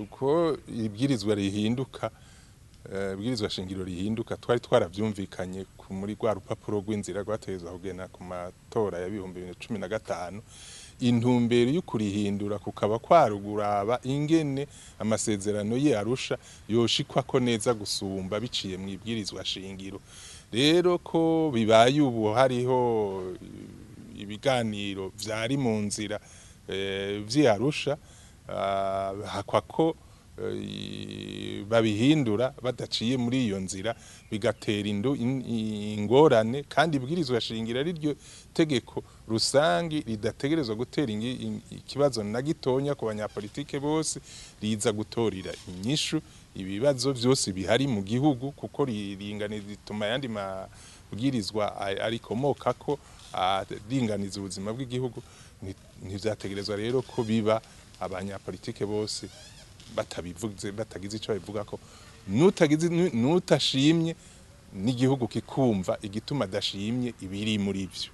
Uko ibwirizwa rihinduka, ibwirizwa shingiro rihinduka, twari twaravyumvikanye muri rwa rupapuro rw'inzira rwategerezwa kugena ku matora ya 2015. Intumbero yo kurihindura kukaba kwaruguraba ingene amasezerano ye Arusha yoshikwako neza gusumba biciye mu ibwirizwa shingiro. Rero ko bibaye ubu hariho ibiganiro vyari mu nzira vy'i Arusha, hakwa ko babihindura badaciye muri iyo nzira, bigatera ingorane. Kandi ibwirizwa shingiro ari ryo tegeko rusangi ridategerezwa gutera ikibazo na gitonya ku banyapolitike bose, riza gutorera inyishu ibibazo vyose bihari mu gihugu, kuko riringaniza, rituma ayandi mabwirizwa arikomokako aringaniza ubuzima bw'igihugu. Ntivyategerezwa rero ko biba abanyapolitike bose batabivuze, batagize ico babivugako, nutashimye n'igihugu kikumva igituma adashimye ibiri muri ivyo.